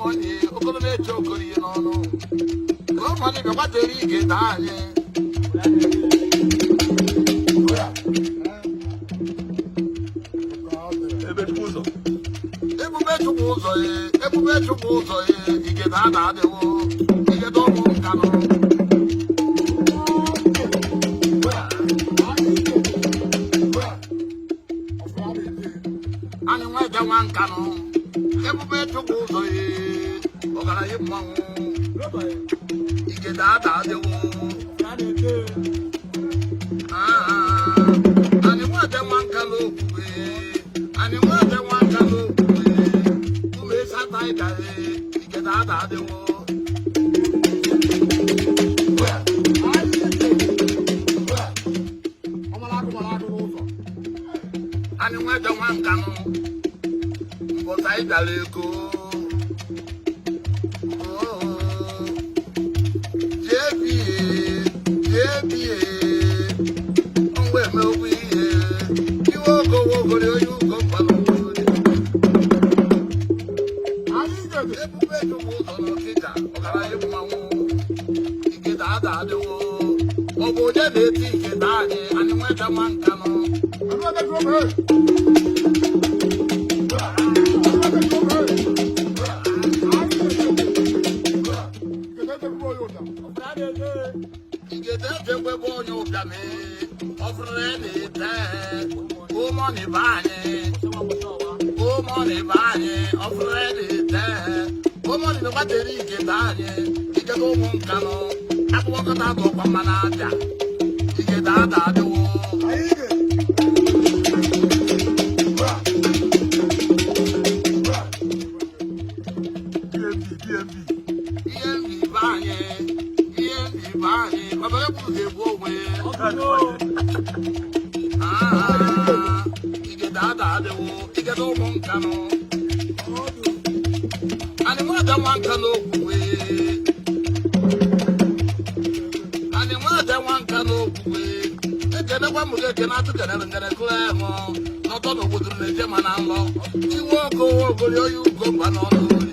Money, okoro na-eche okoro ihe n'ọnụ. Slow money bịakwa tere igede anyị. Ebe Chukwu ụzọ. Ebube Chukwu ụzọ ye, ebube Chukwu ụzọ ye, igede ada adịwo, igede ụmụ nkanụ. Anyị nwa ede nwa nkanụ, ebube Chukwu ụzọ ye, ọgaranya mmanwụ, igede ada adịwo. Ah, anyị nwa ede nwa nkanụ okwukwe, anyị nwa ede nwa nkanụ okwukwe, ụmụ esi ata ịga ye, igede ada adịwo. Anyị nwa ede nwa nkanụ, mbọsị anyị bịara eko. JBA, mgbe emekwu ihe, iwe okowogori onye ugo mgbalụ. Ebube Chukwu ụzọ n'Ọkịja, ọgaranya mmanwụ, igede ada adịwo. Ọ bụ onye na-eti igede anyị, anyị nweta nwa nkanụ. Igede ejekwebe onye ụbịam ee, ọ bụrụ na ị na-ete ụmụnị be anyị, ụmụnị be anyị, ọ bụrụ na ị na-ete ụmụnị gbatere igede anyị, igede ụmụ nkanụ, akpụkpọkọta atụ ọkwa mma na-abịa, igede ada adịwo. DMD, DMD. Ihe mbi be anyị, ihe mbi be anyị, ọbara egburu ga-egbu onwe ya. Ah, igede ada adịwo, igede ụmụ nkanụ. Anyị nwada nwa nkanụ okwukwe. Anyị nwada nwa nkanụ okwukwe. Ekenekwa m gị ekene atụ kenere ngene kụrụ ahụ. N'ọtọ n'obodo na-eje ma na nlọ. Iwe ọkụ ogori onye ugo mba n'ọnụ ori.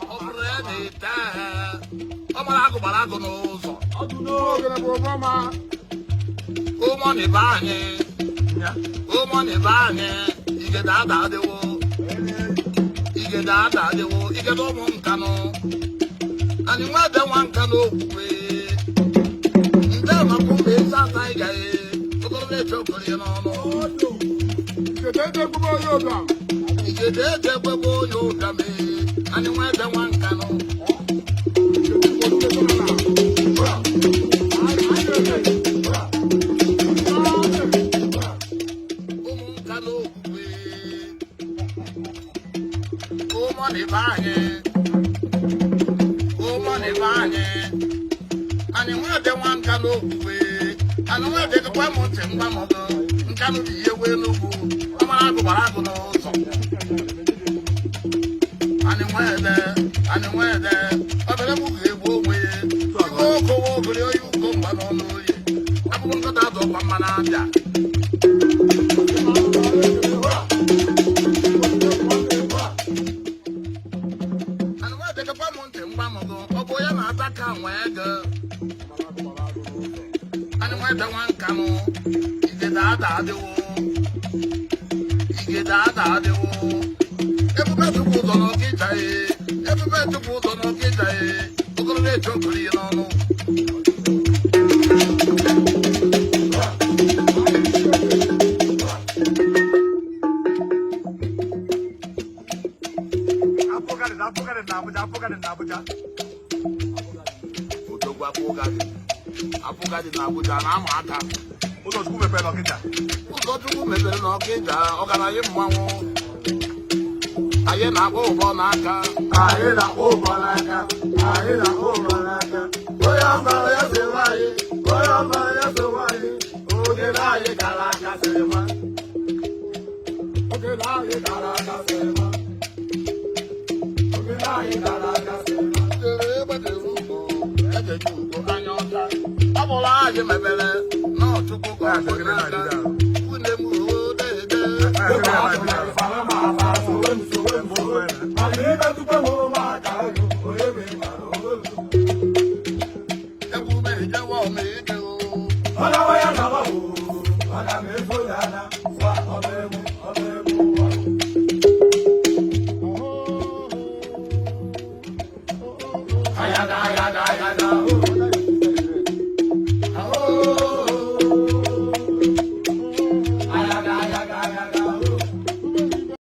Ọ bụrụ ya na-ete ọ mara agụ gbara agụ n'ụzọ. Ụmụnị be anyị, ụmụnị be anyị, igede ada adịwo, igede ada adịwo, igede ụmụ nkanụ. Anyị nwa ede nwa nkanụ okwukwe. Nde maka ụmụ ezi ata anyị gaghị, ogologo na-eche okoro ya n'ọnụ. Igede eje ekwebe onye ụbịam ee, anyị nwa ede nwa nkanụ. Ụmụ nkanụ okwukwe. Ụmụnị be anyị, ụmụnị be anyị, anyị nwa ede nwa nkanụ okwukwe. Anyị nwa ede gụkwa m ntị ngwa m gụ, nkanụ dị ihe wee n'ugwu, ọmara agụ gbara agụ n'ụzọ. Anyị nwa ede, anyị nwa ede, obere mụ ga-egbu onwe ya. Iwe okowe ogori onye ugo mgba n'ọnụ oyi. Abụghị nkọta adụ ọkwa mma na-abịa. Anyị nwa ede gụkwa m ntị ngwa m gụ, ọ bụ onye na-ata ka nwee ego. Anyị nwa ede nwa nkanụ, igede ada adịwo, igede ada adịwo. Ebube Chukwu ụzọ n'Ọkịja ye, ebube Chukwu ụzọ n'Ọkịja ye, okoro na-eche okoro ihe n'ọnụ. Apụgadị na Apụgadị na Abuja, Apụgadị na Abuja. Odogwu Apụgadị, Apụgadị na Abuja na-ama aka. Ụzọchukwu mepere n'Ọkịja. Ụzọchukwu mepere n'Ọkịja, ọgaranya mmanwụ. Anyị na-akpọ ụbọ n'aka. Anyị na-akpọ ụbọ n'aka, anyị na-akpọ ụbọ n'aka. Onye ọbara ya sowe anyị, onye ọbara ya sowe anyị. Oge na anyị gara aka sịrị ma. Oge na anyị gara aka sịrị ma. Oge na anyị gara aka sịrị ma. Dere egbe dere ugo, eze ji ugo anya ọcha. bụla anyị mebere na Chukwu ka ọ bụ n'aka. Nwunye m ruo dede. Egwu m ejewe ọma ije o. Ayada, ayada, ayada.